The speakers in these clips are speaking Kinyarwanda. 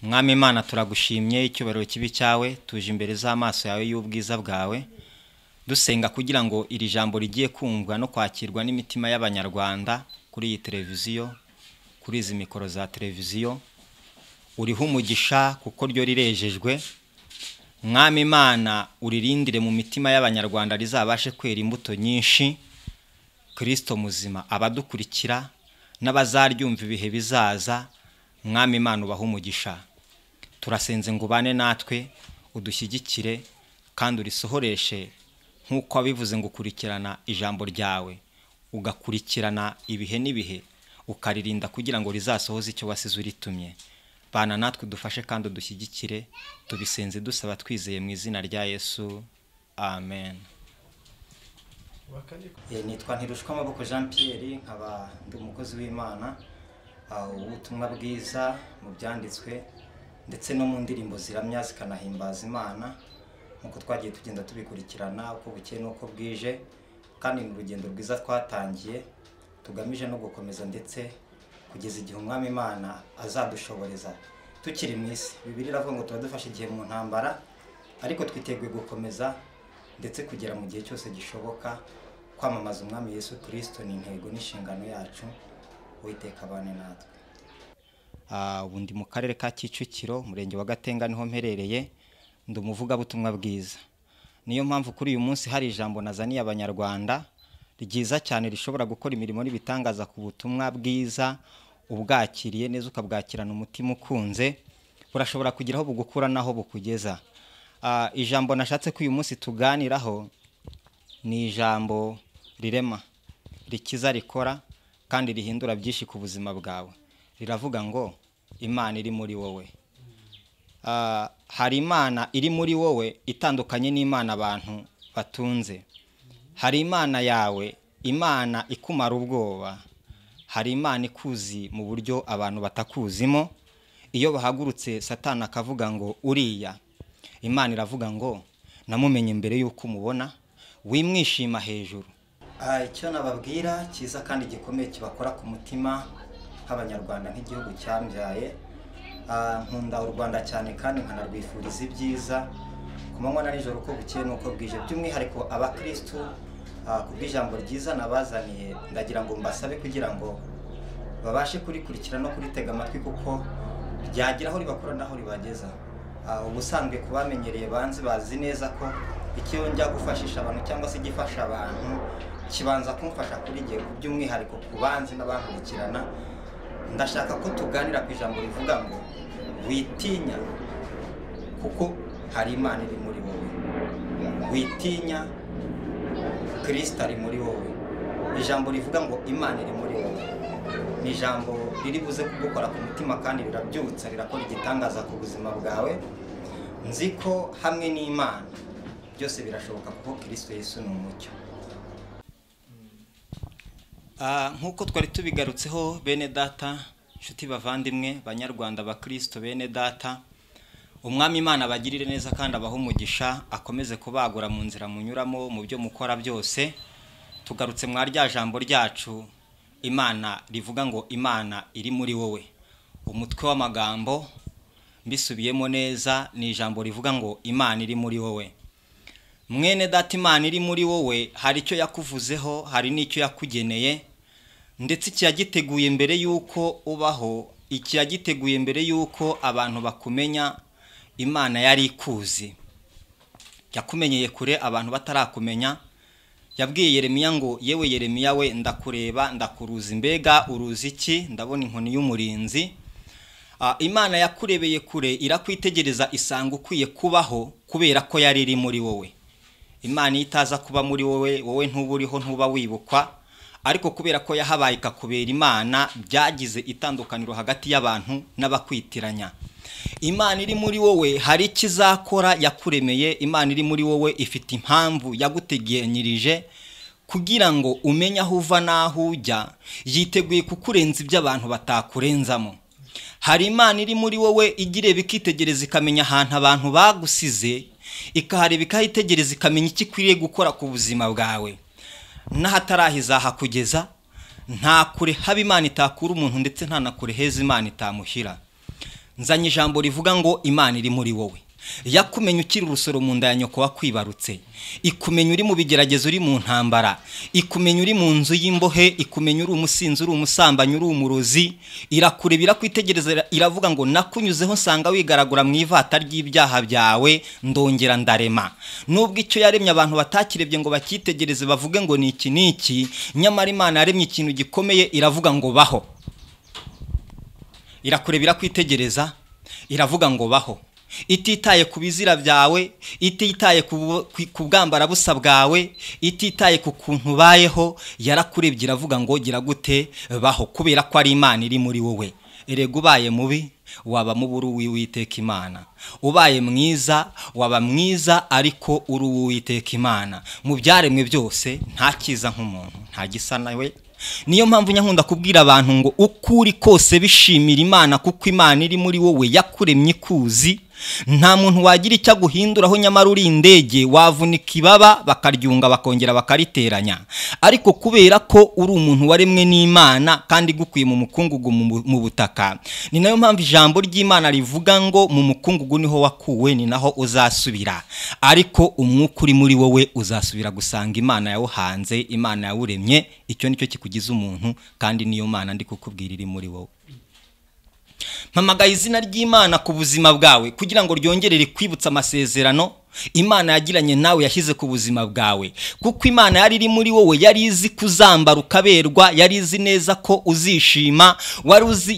Mwami Imana, turagushimye, icyubahiro kibi cyawe. Tuje imbere z'amaso yawe y'ubwiza bwawe, dusenga kugira ngo iri jambo rigiye kumvwa no kwakirwa n'imitima y'Abanyarwanda kuri iyi televiziyo, kuri izi mikoro za televiziyo, uriho umugisha kuko ryo rirejejwe. Mwami Imana, uririndire mu mitima y'Abanyarwanda, rizabashe kwera imbuto nyinshi. Kristo muzima, abadukurikira n'abazaryumva ibihe bizaza, Mwami Imana, ubahe umugisha. Turasenze ngo ubane natwe, udushyigikire kandi urisohoreshe nk'uko wabivuze ngo ukurikirana ijambo ryawe, ugakurikirana ibihe n'ibihe, ukaririnda kugira ngo rizasohoze icyo wasize uritumye. Bana natwe, udufashe kandi udushyigikire. Tubisenze dusaba twizeye mu izina rya Yesu, amen. Nitwa Ntirushwamaboko Jean Pierre, nkaba ndi umukozi w'Imana, ubutumwa bwiza mu byanditswe ndetse no mu ndirimbo ziramya zikanahimbaza Imana, nk'uko twagiye tugenda tubikurikirana uko bukeye n'uko bwije. Kandi ni urugendo rwiza twatangiye, tugamije no gukomeza ndetse kugeza igihe Umwami Imana azadushoboreza tukiri mu isi. Bibiliya iravuga ngo tuba dufashe igihe mu ntambara, ariko twiteguye gukomeza ndetse kugera mu gihe cyose gishoboka. Kwamamaza Umwami Yesu Kristo ni intego n'inshingano yacu. Uwiteka abane natwe. Ubu ndi mu karere ka Kicukiro, umurenge wa Gatenga, niho mperereye. Ndi umuvugabutumwa bwiza. Niyo mpamvu kuri uyu munsi hari ijambo nazaniye Abanyarwanda ryiza cyane, rishobora gukora imirimo n'ibitangaza ku butumwa bwiza. Ubwakiriye neza, ukabwakirana umutima ukunze, burashobora kugira aho bugukura n'aho bukugeza. Ijambo nashatse ko uyu munsi tuganiraho ni ijambo rirema, rikiza, rikora kandi rihindura byinshi ku buzima bwawe. Riravuga ngo Imana iri muri wowe. Hari Imana iri muri wowe itandukanye n'Imana abantu batunze. Hari Imana yawe, Imana ikumara ubwoba. Hari Imana ikuzi mu buryo abantu batakuzimo. Iyo bahagurutse Satani akavuga ngo uriya, Imana iravuga ngo namumenye mbere y'uko umubona, wimwishima hejuru. Icyo nababwira cyiza kandi gikomeye kibakora ku mutima nk'Abanyarwanda, nk'igihugu cyambyaye, nkunda u Rwanda cyane kandi nkanarwifuriza ibyiza ku manywa na nijoro, uko bukeye n'uko bwije, by'umwihariko abakristu. Ku bw'ijambo ryiza nabazaniye, ndagira ngo mbasabe kugira ngo babashe kurikurikira no kuritega amatwi, kuko ryagira aho ribakura n'aho ribageza. Ubusanzwe kubamenyereye banzi bazi neza ko icyo njya gufashisha abantu cyangwa se igifasha abantu kibanza kumfasha kuri jye, by'umwihariko ku banzi n'abankurikirana. Ndashaka ko tuganira ku ijambo rivuga ngo witinya kuko hari Imana iri muri wowe. Witinya, Kristo ari muri wowe. Ijambo rivuga ngo Imana iri muri wowe ni ijambo riri buze kugukora ku mutima kandi rirabyutsa, rirakora igitangaza ku buzima bwawe. Nzi ko hamwe n'Imana byose birashoboka, kuko Kristo Yesu ni umucyo. Nk'uko twari tubigarutseho, bene data, inshuti, bavandimwe, Banyarwanda, bakristo bene data, Umwami Imana abagirire neza kandi abahe umugisha, akomeze kubagura mu nzira munyuramo, mu byo mukora byose. Tugarutse mwa rya jambo ryacu Imana rivuga ngo Imana iri muri wowe. Umutwe w'amagambo, mbisubiyemo neza, ni ijambo rivuga ngo Imana iri muri wowe. Mwene data, Imana iri muri wowe hari icyo yakuvuzeho, hari n'icyo yakugeneye, ndetse iki yagiteguye mbere y'uko ubaho, iki yagiteguye mbere y'uko abantu bakumenya. Imana yari ikuzi, yakumenyeye kure abantu batarakumenya. Yabwiye Yeremiya ngo yewe Yeremiya we, ndakureba, ndakuruzi. Mbega uruzi iki? Ndabona inkoni y'umurinzi. Imana yakurebeye kure, irakwitegereza, isanga ukwiye kubaho kubera ko yari iri muri wowe. Imana iyo itaza kuba muri wowe, wowe ntuba uriho, ntuba wibukwa. Ariko kubera ko yahabaye ikakubera Imana, byagize itandukaniro hagati y'abantu n'abakwitiranya. Imana iri muri wowe hari icyo izakora yakuremeye. Imana iri muri wowe ifite impamvu yaguteganyirije kugira ngo umenye aho uva n'aho ujya. Yiteguye kukurenza ibyo abantu batakurenzamo. Hari Imana iri muri wowe ijya ireba, ikitegereza, ikamenya ahantu abantu bagusize, ikahareba, ikahitegereza, ikamenya icyo ikwiriye gukora ku buzima bwawe. N'ahataraha izahakugeza. Nta kure haba Imana itakura umuntu, ndetse nta na kure heza Imana itamushyira. Nzanye ijambo rivuga ngo Imana iri muri wowe. Yakumenya ukiri urusoro mu nda ya nyoko wakwibarutse, ikumenya uri mu bigeragezo, uri mu ntambara, ikumenya uri mu nzu y'imbohe, ikumenya uri umusinzi, uri umusambanyi, uri umurozi. Irakureba, irakwitegereza, iravuga ngo nakunyuzeho nsanga wigaragura mu ivata ry'ibyaha byawe, ndongera ndarema. Nubwo icyo yaremye abantu batakirebye ngo bakitegereze bavuge ngo ni iki n'iki, nyamara Imana yaremye ikintu gikomeye, iravuga ngo baho. Irakureba, irakwitegereza, iravuga ngo baho. Ititaye ku bizira byawe, ititaye ku bwambarabusa bwawe, ititaye ku kuntu ubayeho, yarakurebye iravuga ngo gira gute, baho, kubera ko ari Imana iri muri wowe. Erega ubaye mubi waba muburu w'Uwiteka Imana, ubaye mwiza waba mwiza ariko uri uw'Uwiteka Imana. Mu byaremwe byose nta cyiza nk'umuntu, nta gisa nawe. Niyo mpamvu nyankunda kubwira abantu ngo uko uri kose bishimira Imana, kuko Imana iri muri wowe, yakuremye ikuzi. Nta muntu wagira icyo aguhinduraho, nyamara uri indege wavunika ibaba bakaryunga bakongera bakariteranya. Ariko kubera ko uri umuntu waremwe n'Imana kandi igukuye mu mukungugu mu butaka, ni nayo mpamvu ijambo ry'Imana rivuga ngo mu mukungugu niho wakuwe, ni naho uzasubira. Ariko umwuka uri muri wowe uzasubira gusanga Imana yawuhanze, Imana yawuremye. Icyo nicyo kikugize umuntu, kandi niyo Mana ndi kukubwira iri muri wowe. Mpamagaye izina ry'Imana ku buzima bwawe kugira ngo ryongere rikwibutse amasezerano Imana yagiranye nawe, yashyize ku buzima bwawe. Kuko Imana yari iri muri wowe, yari izi kuzambara ukaberwa, yari izi neza ko uzishima,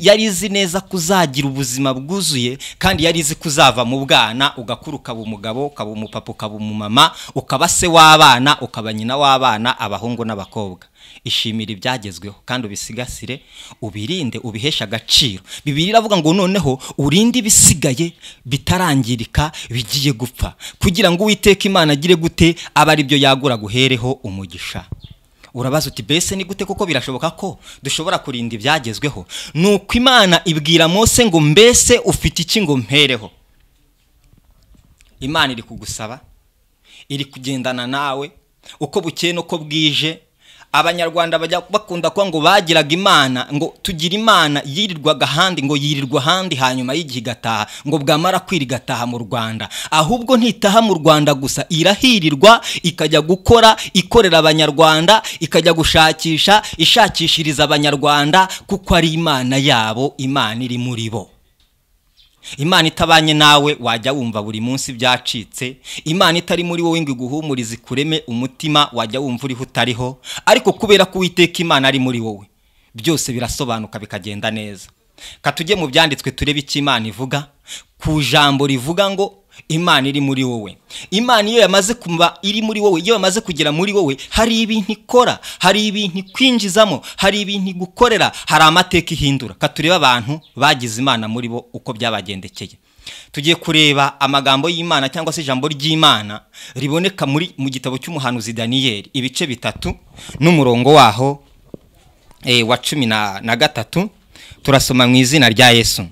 yari izi neza ko uzagira ubuzima bwuzuye, kandi yari izi kuzava mu bwana ugakura ukaba umugabo, ukaba umupapa, ukaba umumama, ukaba se w'abana, ukaba nyina w'abana, abahungu n'abakobwa. Ishimira ibyagezweho kandi ubisigasire, ubirinde, ubiheshe agaciro. Bibiliya iravuga ngo noneho urinde ibisigaye bitarangirika bigiye gupfa, kugira ngo Uwiteka Imana agire gute, aba ari byo yagura guhereho umugisha. Urabaza uti bese ni gute koko birashoboka ko dushobora kurinda ibyagezweho? Nuko Imana ibwira Mose ngo mbese ufite iki ngo mpereho? Imana iri kugusaba, iri kugendana nawe uko bukeye nuko bwije. Abanyarwanda bajya bakunda kuba ngo bagiraga Imana, ngo tugira Imana yirirwaga ahandi, ngo yirirwa ahandi hanyuma y'igihe igataha, ngo bwamara kwira igataha mu Rwanda. Ahubwo ntitaha mu Rwanda gusa, irahirirwa ikajya gukora, ikorera Abanyarwanda, ikajya gushakisha, ishakishiriza Abanyarwanda, kuko ari Imana yabo, Imana iri muri bo. Imana itabanye nawe wajya wumva buri munsi byacitse. Imana itari muri wowe ngo iguhumurize ikureme umutima, wajya wumva uriho utariho. Ariko kubera ko Uwiteka Imana ari muri wowe, byose birasobanuka bikagenda neza. Katujye mu byanditswe turebe icyo Imana ivuga ku jambo rivuga ngo Imana iri muri wowe. Imana iyo yamaze kuba iri muri wowe, iyo yamaze kugera muri wowe, hari ibintu ikora, hari ibintu ikwinjizamo, hari ibintu igukorera, hari amateka ihindura. Katurebe abantu bagize Imana muri bo uko byabagendekeye. Tugiye kureba amagambo y'Imana cyangwa se ijambo ry'Imana riboneka muri mu gitabo cy'umuhanuzi Daniyeli, ibice 3 n'umurongo waho wa 13. Turasoma mu izina rya Yesu.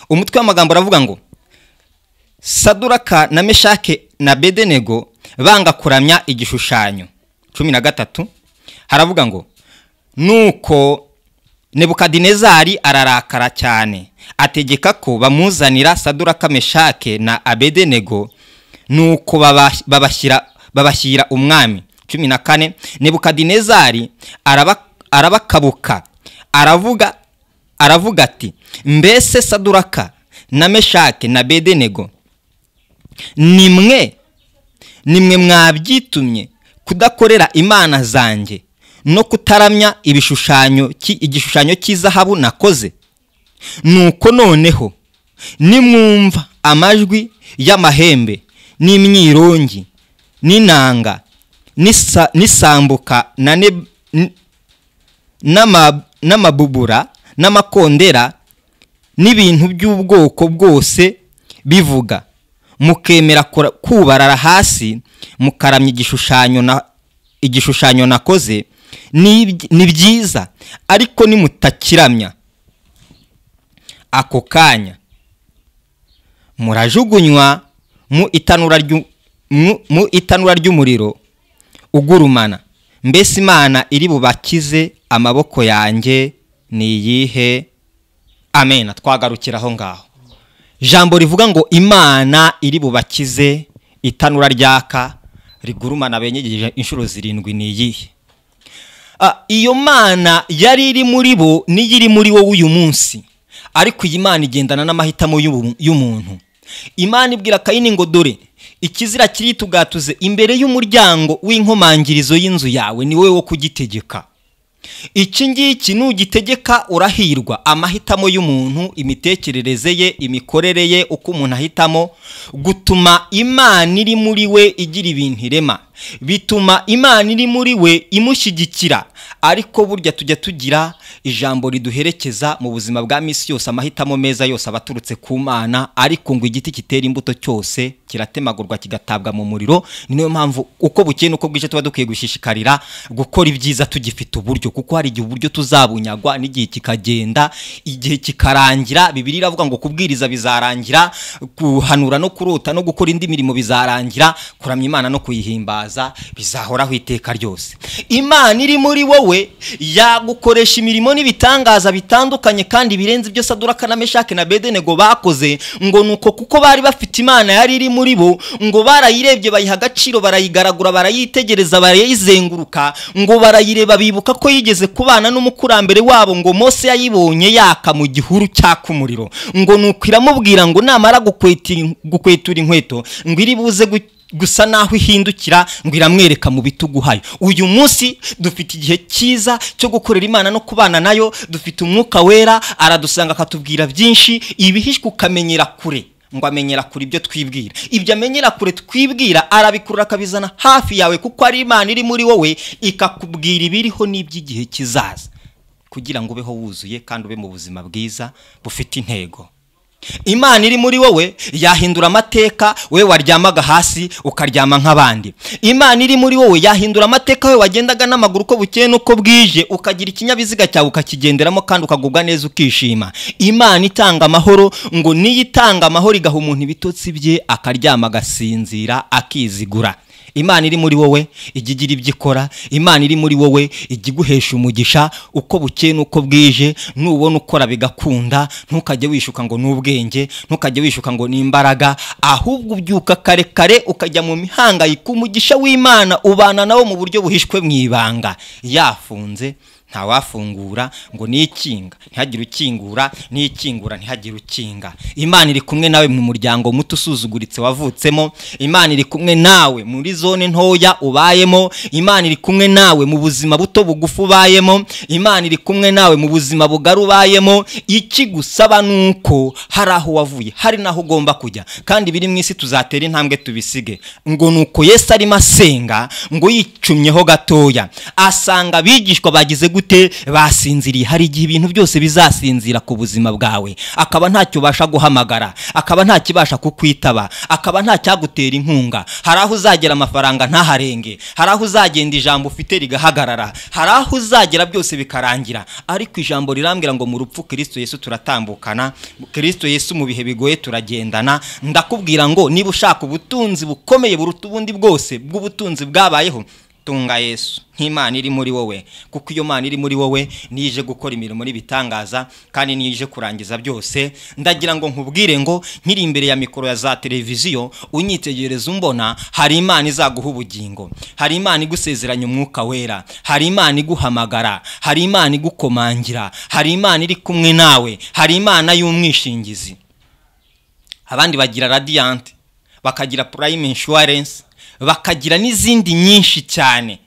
Umutwe w'amagambo aravuga ngo Saduraka na Meshake na Bedenego banga kuramya igishushanyo. 13 haravuga ngo nuko Nebukadinezari ararakara cyane, ategeka ko bamuzanira Saduraka, Meshake na Abedenego, nuko babashyira umwami. 14 Nebukadinezari arabakabuka, aravuga ati mbese Saduraka na Meshake na Bedenego nimwe mwabyitumye kudakorera imana zanjye no kutaramya igishushanyo cy'izahabu nakoze? Nuko noneho nimwumva amajwi y'amahembe n'imyirongi n'inanga n'isambuka n'amabubura n'amakondera n'ibintu by'ubwoko bwose bivuga, mukemera kubarara hasi mukaramya igishushanyo nakoze, ni byiza. Ariko nimutakiramya ako kanya murajugunywa mu itanura ry'umuriro ugurumana. Mbese Imana iri bubakize amaboko yanjye ni iyihe? Amen. Twagarukira aho ngaho. Jambo rivuga ngo Imana iri bubakize itanura ryaka rigurumana benyegeje inshuro 7 ni iyihe? Iyo Mana yari iri muri bo niyo iri muri wowe uyu munsi, ariko iyi Mana igendana n'amahitamo y'umuntu. Imana ibwira Kayini ngo dore ikizira kiritugatuze imbere y'umuryango w'inkomangirizo y'inzu yawe, ni wowe wo kugitegeka. Iki ngiki nugitegeka urahirwa. Amahitamo y'umuntu, imitekerereze ye, imikorere ye, uko umuntu ahitamo gutuma Imana iri muri we igira ibintu irema, bituma Imana iri muri we imushyigikira. Ariko burya tujya tugira ijambo riduherekeza mu buzima bwa misi yose, amahitamo meza yose abaturutse ku Mana, ariko ngo igiti kitera imbuto cyose kiratemagurwa kigatabwa mu muriro. Ni niyo mpamvu uko bukeye nuko bwije tuba dukwiye gushishikarira gukora ibyiza tugifite uburyo, kuko hari igihe uburyo tuzabunyagwa n'igihe kikagenda, igihe kikarangira. Bibiliya iravuga ngo kubwiriza bizarangira, kuhanura no kurota no gukora indi mirimo bizarangira, kuramya Imana no kuyihimbaza bizahoraho iteka ryose. Imana iri muri wowe yagukoresha imirimo n'ibitangaza bitandukanye kandi birenze ibyo Saduraka na Meshaki na Abedenego bakoze, ngo nuko kuko bari bafite Imana yari iri muri bo, ngo barayirebye bayiha agaciro, barayigaragura, barayitegereza, barayizenguruka, ngo barayireba bibuka ko yigeze kubana n'umukurambere wabo, ngo Mose yayibonye yaka mu gihuru cyaka umuriro, ngo nuko iramubwira ngo namara gukwetura inkweto ngo iri buze gusa naho ihindukira, ngo iramwereka mu bitugu hayo. Uyu munsi dufite igihe cyiza cyo gukorera Imana no kubana nayo, dufite umwuka wera aradusanga akatubwira byinshi, ibihishwe ukamenyera kure, ngo amenyera kure ibyo twibwira, ibyo amenyera kure twibwira arabikurura akabizana hafi yawe, kuko ari Imana iri muri wowe ikakubwira ibiriho n'iby'igihe kizaza, kugira ngo ubeho wuzuye kandi ube mu buzima bwiza bufite intego. Imana iri muri wowe yahindura amateka, we waryamaga hasi ukaryama nk'abandi. Imana iri muri wowe yahindura amateka, we wagendaga n'amaguru uko bukeye n'uko bwije, ukagira ikinyabiziga cyawe ukakigenderamo kandi ukagubwa neza ukishima. Imana itanga amahoro, ngo niyo itanga amahoro igaha umuntu ibitotsi bye akaryama agasinzira akizigura. Imana iri muri wowe ijya igira ibyo ikora, Imana iri muri wowe ijya iguhesha umugisha uko bukeye n'uko bwije. Nubona ukora bigakunda, ntukajye wishuka ngo n'ubwenge, ntukajye wishuka ngo n'imbaraga, ahubwo ubyuka kare kare ukajya mu mihangayiko. Umugisha w'Imana ubana nawo mu buryo buhishwe mu ibanga, yafunze ntawafungura, ngo nikinga ntihagire ukingura, nikingura ntihagire ukinga. Imana iri kumwe nawe mu muryango muto usuzuguritse wavutsemo, Imana iri kumwe nawe muri zone ntoya ubayemo, Imana iri kumwe nawe mu buzima buto bugufu ubayemo, Imana iri kumwe nawe mu buzima bugari ubayemo. Ikigusaba nuko hari aho wavuye, hari naho ugomba kujya, kandi biri mu isi tuzatera intambwe tubisige. Ngo nuko Yesu arimo asenga, ngo yicumyeho gatoya asanga abigishwa bagize gute? Basinziriye. Hari igihe ibintu byose bizasinzira ku buzima bwawe, akaba ntacyo ubasha guhamagara, akaba ntakibasha kukwitaba, akaba ntacyagutera inkunga. Hari aho uzagera amafaranga ntaharenge, hari aho uzagenda ijambo ufite rigahagarara, hari aho uzagera byose bikarangira. Ariko ijambo rirambwira ngo mu rupfu Kristo Yesu turatambukana, Kristo Yesu mu bihe bigoye turagendana. Ndakubwira ngo niba ushaka ubutunzi bukomeye buruta ubundi bwose bw'ubutunzi bwabayeho, tunga Yesu nk'Imana iri muri wowe, kuko iyo Mana iri muri wowe nije gukora imirimo n'ibitangaza kandi nije kurangiza byose. Ndagira ngo nkubwire ngo nkiri imbere ya mikoro ya za televiziyo unyitegereza umbona, hari Imana izaguha ubugingo, hari Imana igusezeranya umwuka wera, hari Imana iguhamagara, hari Imana igukomangira, hari Imana iri kumwe nawe, hari Imana y'umwishingizi. Abandi bagira Radiant, bakagira Prime Insurance, bakagira n'izindi nyinshi cyane,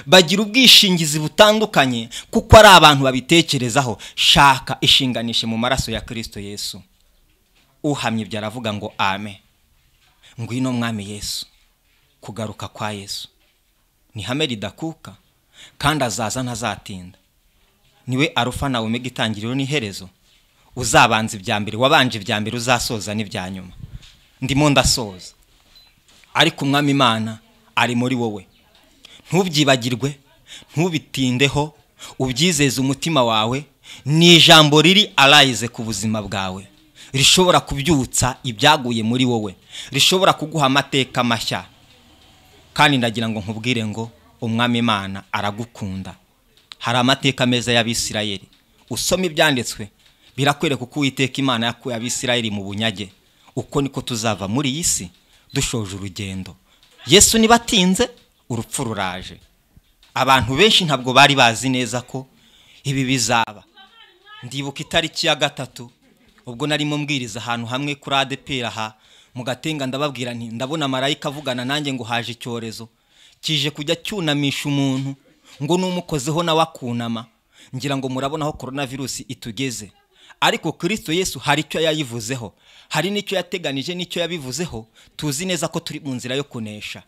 bagira ubwishingizi butandukanye kuko ari abantu babitekerezaho. Shaka ishinganishe mu maraso ya Kristo Yesu. Uhamye ibyo aravuga ngo amen. Ngwino Mwami Yesu. Kugaruka kwa Yesu ni hame ridakuka, kandi azaza ntazatinda. Niwe Arufa na Omega, itangiriro n'iherezo. Uzabanza ibya mbere, wabanje ibya mbere, uzasoza n'ibya nyuma. Ndimo ndasoza, ariko Umwami Imana ari muri wowe. Ntubyibagirwe, ntubitindeho, ubyizeze umutima wawe. Ni ijambo riri arayize ku buzima bwawe, rishobora kubyutsa ibyaguye muri wowe, rishobora kuguha amateka mashya. Kandi ndagira ngo nkubwire ngo Umwami Imana aragukunda. Hari amateka meza y'Abisirayeli, usoma ibyanditswe birakwereka uko Uwiteka Imana yakuye Abisirayeli mu bunyage, Uko niko tuzava muri iyi si dushoje urugendo. Yesu nibatinze urupfu ruraje. Abantu benshi ntabwo bari bazi neza ko ibi bizaba. Ndibuka itariki ya 3 ubwo narimo mbwiriza ahantu hamwe kuri ADPR aha mu Gatenga, ndababwira nti ndabona marayika avugana nanjye ngo haje icyorezo kije kujya cyunamisha umuntu, ngo numukozeho nawe akunama. Ngira ngo murabona aho coronavirus itugeze. Ariko Kristo Yesu hari icyo yayivuzeho, hari n'icyo yateganije n'icyo yabivuzeho. Tuzi neza ko turi mu nzira yo kunesha.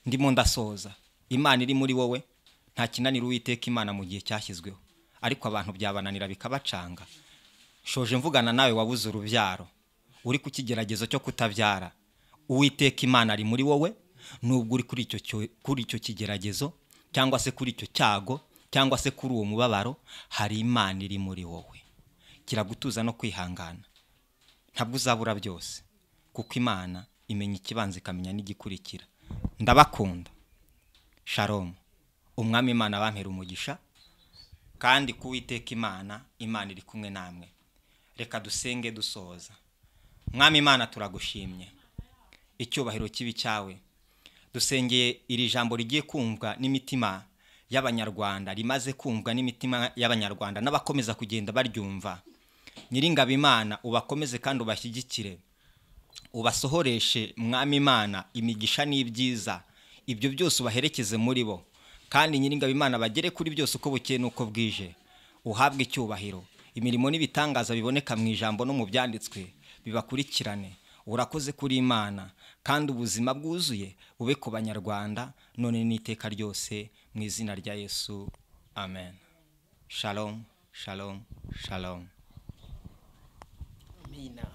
Ndimo ndasoza. Imana iri muri wowe, nta kinanira Uwiteka Imana mu gihe cyashyizweho, ariko abantu byabananira bikabacanga. Shoje mvugana nawe wabuze urubyaro, uri ku kigeragezo cyo kutabyara. Uwiteka Imana ari muri wowe, nubwo uri kuri icyo kigeragezo cyangwa se kuri icyo cyago cyangwa se kuri uwo mubabaro, hari Imana iri muri wowe. Kiragutuza no kwihangana, ntabwo uzabura byose, kuko Imana imenya ikibanza ikamenya n'igikurikira. Ndabakunda. Shalom. Umwami Imana abampera umugisha, kandi ku Uwiteka Imana, Imana iri kumwe namwe. Reka dusenge dusoza. Mwami Imana, turagushimye, icyubahiro kibi cyawe. Dusengeye iri jambo rigiye kumvwa n'imitima y'Abanyarwanda, rimaze kumvwa n'imitima y'Abanyarwanda n'abakomeza kugenda baryumva. Nyiringabo Imana, ubakomeze kandi ubashyigikire, ubasohoreshe Mwami Imana imigisha n'ibyiza, ibyo byose ubaherekeze muri bo, kandi Nyiringabo Imana bagere kuri byose uko bukeye n'uko bwije. Uhabwe icyubahiro. Imirimo n'ibitangaza biboneka mu ijambo no mu byanditswe bibakurikirane. Urakoze kuri Imana, kandi ubuzima bwuzuye bube ku Banyarwanda none n'iteka ryose, mu izina rya Yesu, amen. Shalom, shalom, shalom. Amina.